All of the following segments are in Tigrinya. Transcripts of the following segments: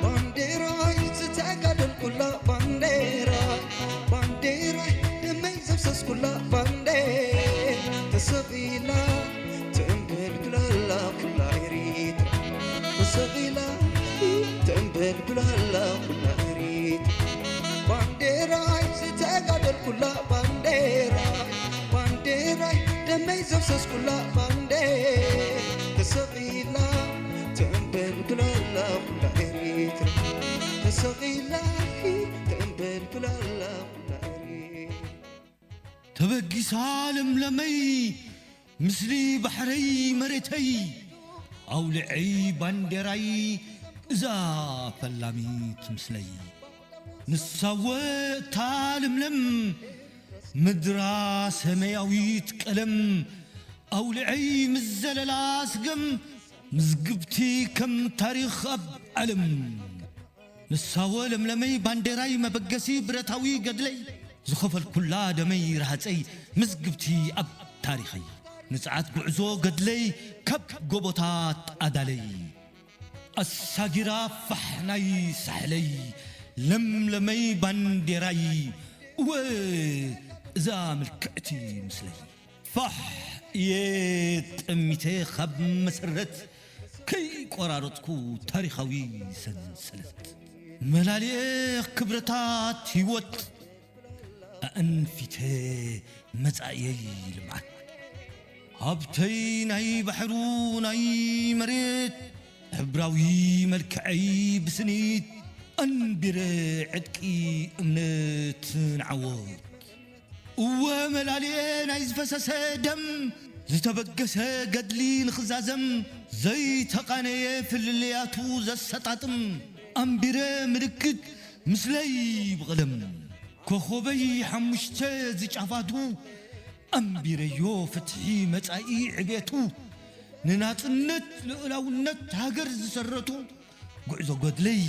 ባንዴራይ ዝተጋደልኩላ ባንዴራ፣ ባንዴራይ ደመይ ዘፍሰስኩላ ባንዴራ ተሰቒላ ተንበልብላላ ኩላ ኤሪትራ፣ ተሰቒላ ተንበልብላላ ኩላ ኤሪትራ። ባንዴራይ ዝተጋደልኩላ ባንዴራ፣ ባንዴራይ ደመይ ዘፍሰስኩላ ባንዴራ ተሰቒላ ተንበልብላላ ኩላ ኤሪትራ፣ ተሰቒላ ተንበልብላላ ኩላ ኤሪትራ። ተበጊሳ ለምለመይ ምስሊ ባሕረይ መሬተይ፣ ኣውልዐይ ባንዴራይ እዛ ፈላሚት ምስለይ። ንሳወ እታ ለምለም ምድራ ሰማያዊት ቀለም፣ ኣውልዐይ ምስ ዘለላ ስገም፣ ምዝግብቲ ከም ታሪኽ ኣብ ዓለም። ንሳወ ለምለመይ ባንዴራይ መበገሲ ብረታዊ ገድለይ፣ ዝኸፈልኩላ ደመይ ረሃጸይ ምዝግብቲ ኣብ ታሪኸይ። ንጽዓት ጉዕዞ ገድለይ ካብ ጎቦታት ኣዳለይ፣ ኣሳጊራ ፋሕ ናይ ሳሕለይ ለምለመይ ባንዴራይ፣ እወ እዛ ምልክዕቲ ምስለይ። ፋሕ እየ ጠሚተ ካብ መሰረት፣ ከይቆራረጽኩ ታሪኻዊ ሰንሰለት። መላልኤ ክብረታት ህይወት፣ ኣእንፊተ መጻእየይ ልምዓት። ሃብተይ ናይ ባሕሩ ናይ መሬት፣ ሕብራዊ መልክዐይ ብስኒት፣ ኣንቢረ ዕጥቂ እምነት ንዓወት። እወ መላልኤ ናይ ዝፈሰሰ ደም፣ ዝተበገሰ ገድሊ ንኽዛዘም፣ ዘይተቓነየ ፍልልያቱ ዘሰጣጥም፣ ኣንቢረ ምልክት ምስለይ ብቐለም። ኮኾበይ ሓሙሽተ ዝጫፋቱ፣ ኣንቢረዮ ፍትሒ መጻኢ ዕቤቱ፣ ንናጽነት ልኡላውነት ሃገር ዝሰረቱ፣ ጉዕዞ ገድለይ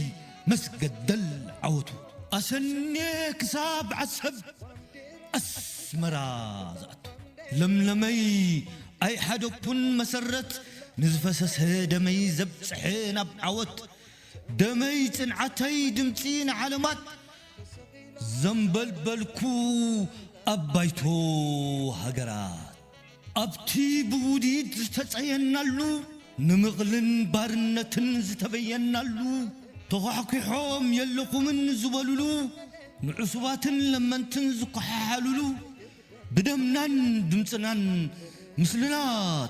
መስገደል ዓወቱ። ኣሰንየ ክሳብ ዓሰብ ኣስመራ ዝኣቱ። ለምለመይ ኣይሓደኩን መሰረት፣ ንዝፈሰሰ ደመይ ዘብጽሐ ናብ ዓወት። ደመይ ጽንዓተይ ድምጺ ንዓለማት፣ ዘንበልበልኩ ኣብ ባይቶ ሃገራት። ኣብቲ ብውዲት ዝተጸየናሉ፣ ንምቕልን ባርነትን ዝተበየናሉ፣ ተዃሕኲሖም የለኹምን ዝበሉሉ፣ ንዕሱባትን ለመንትን ዝኮሓሓሉሉ፣ ብደምናን ድምጽናን ምስልና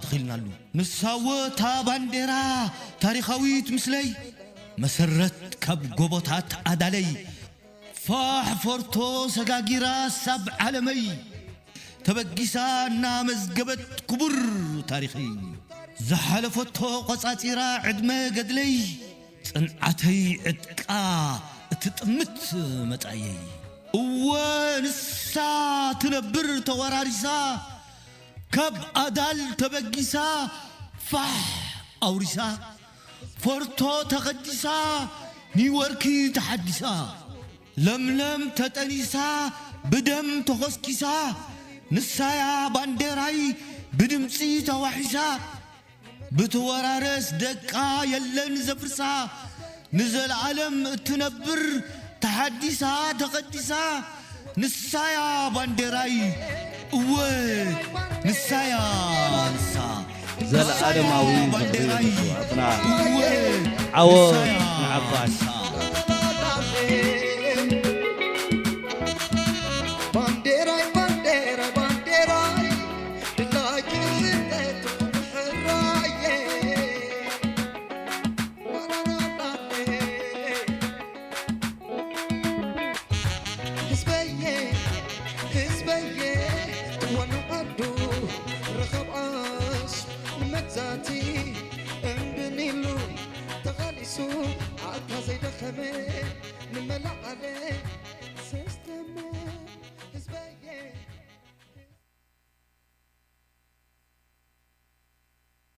ተኺልናሉ። ንሳወ እታ ባንዴራ ታሪኻዊት ምስለይ፣ መሰረት ካብ ጎቦታት ኣዳለይ፣ ፋሕ ፎርቶ ሰጋጊራ ሳብ ዓለመይ ተበጊሳ እናመዝገበት ክቡር ታሪኸይ። ዝሓለፈቶ ቆጻጺራ ዕድመ ገድለይ፣ ጽንዓተይ ዕጥቃ እትጥምት መጻእየይ። እወ ንሳ ትነብር ተወራሪሳ፣ ካብ ኣዳል ተበጊሳ ፋሕ ኣውሪሳ፣ ፎርቶ ተቐዲሳ ኒውዮርክ ተሓዲሳ። ለምለም ተጠኒሳ ብደም ተኾስኪሳ፣ ንሳያ ባንዴራይ ብድምጺ ተዋሒሳ። ብትወራረስ ደቃ የለን ዘፍርሳ፣ ንዘለኣለም እትነብር ተሓዲሳ ተቐዲሳ፣ ንሳያ ባንዴራይ፣ እወ ንሳያ ንሳ። ዘለኣለማዊ ዝኽሪ ባንዴራይ፣ ንስውኣትና። እወ ዓወት ንሳያ ንዓባይ። ንሳ።